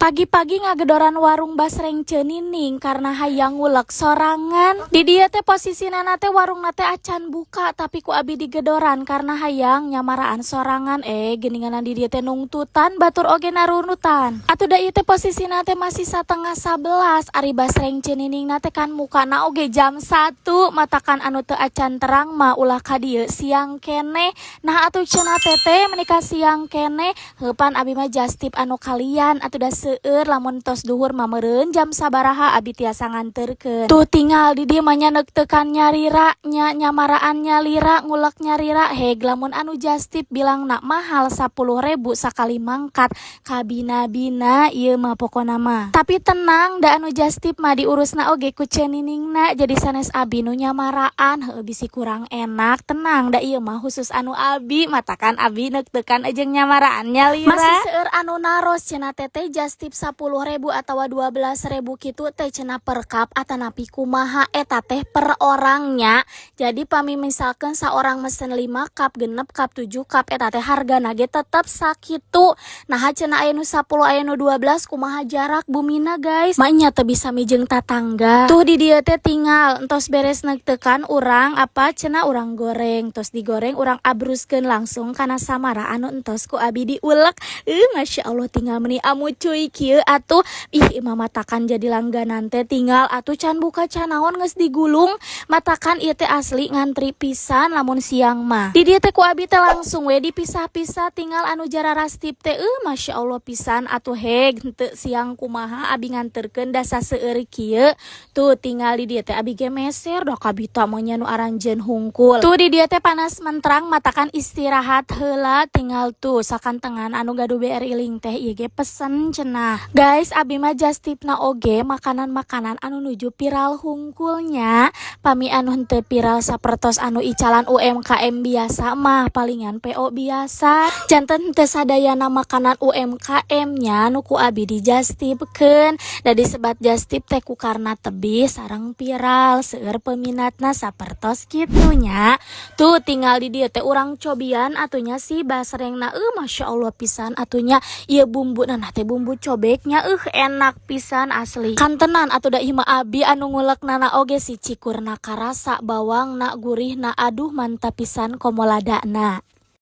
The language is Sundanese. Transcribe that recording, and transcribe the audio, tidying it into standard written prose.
Pagi-pagi ngagedoran warung Basreng Ceu Nining karena hayang ngulek sorangan. Di dieu teh posisina teh warung teh acan buka, tapi ku abi digedoran karena hayang nyamaraan sorangan. Geuninganan di dieu teh nungtutan batur oge narunutan. Atuh da ieu teh posisina teh masih 10.30, ari Basreng Ceu Nining na teh kan mukana oge jam 1, matakan anu teu acan terang mah ulah ka dieu siang keneh. Nah, atuh cenah teteh meuni siang keneh. Heuh, pan abi mah jastip anu kalian atuh, da seueur, lamun tos duhur mah meureun jam sabaraha abi tiasa nganterkeun. Tuh, tinggal di dieu mah nya neukteukan nyalira nya, nyamaraan nyalira, ngulek nyalira. Heg, lamun anu jastip bilang nak mahal 10.000 sakali mangkat, kabina-bina ieu mah pokona mah. Tapi tenang, da anu jastip mah diurusna oge ku Ceu Niningna, jadi sanes abi nu nyamaraan, heuh, bisi kurang enak. Tenang, da ieu mah khusus anu abi, matakan abi neukteukan jeung nyamaraan nyalira. Masih seueur anu naros, cenah teteh jastip 10.000 atau 12.000 kitu teh cenah per cup atanapi kumaha? Eta teh per orangnya. Jadi pami misalkan seorang mesen 5 cup, 6 cup, 7 cup, eta teh hargana ge tetep sakitu. Nah, cenah aya nu 10, aya nu 12, kumaha jarak bumina, guys? Maenya teu bisa mijeng tatangga. Tuh, di dieu teh tinggal entos beres neukteukan urang, apa cenah, urang goreng. Tos digoreng, urang abruskeun langsung kana samara anu entos ku abi diulek. Masya Allah, tinggal meni amucuy kieu atuh. Ih, imah matakan jadi langganan teh. Tinggal atuh can buka can naon geus digulung. Matakan ieu teh asli ngantri pisan lamun siang mah. Di dieu teh ku abi teh langsung we dipisah-pisah, tinggal anu jararastip teh. Masya Allah pisan atuh. Heg, henteu siang kumaha abi nganterkeun, da saseueur kieu. Tuh, tinggal di dieu teh abi ge meser, da kabita mah nya nu aranjeun hungkul. Tuh, di dieu teh panas menterang, matakan istirahat heula. Tinggal tuh sakantengan anu gaduh BRI Link teh ieu ge pesen cenah. Guys, abi mah jastipna oge makanan-makanan anu nuju viral hungkulnya. Pami anu henteu viral sapertos anu icalan UMKM biasa mah palingan PO biasa. Janten henteu sadayana makanan UMKM nya nu ku abi dijastipkeun. Da disebat jastip teh ku karna tebih sareng viral, seueur peminatna, sapertos kitu nya. Tuh, tinggal di dieu teh urang cobian atuh nya si basrengna. Masya Allah pisan atuh nya, ieu bumbuna teh bumbu cobeknya, enak pisan asli. Kantenan atuh, da ieu mah abi anu nguleknana oge si cikurna karasa, bawangna gurihna, aduh, mantap pisan, komo ladana.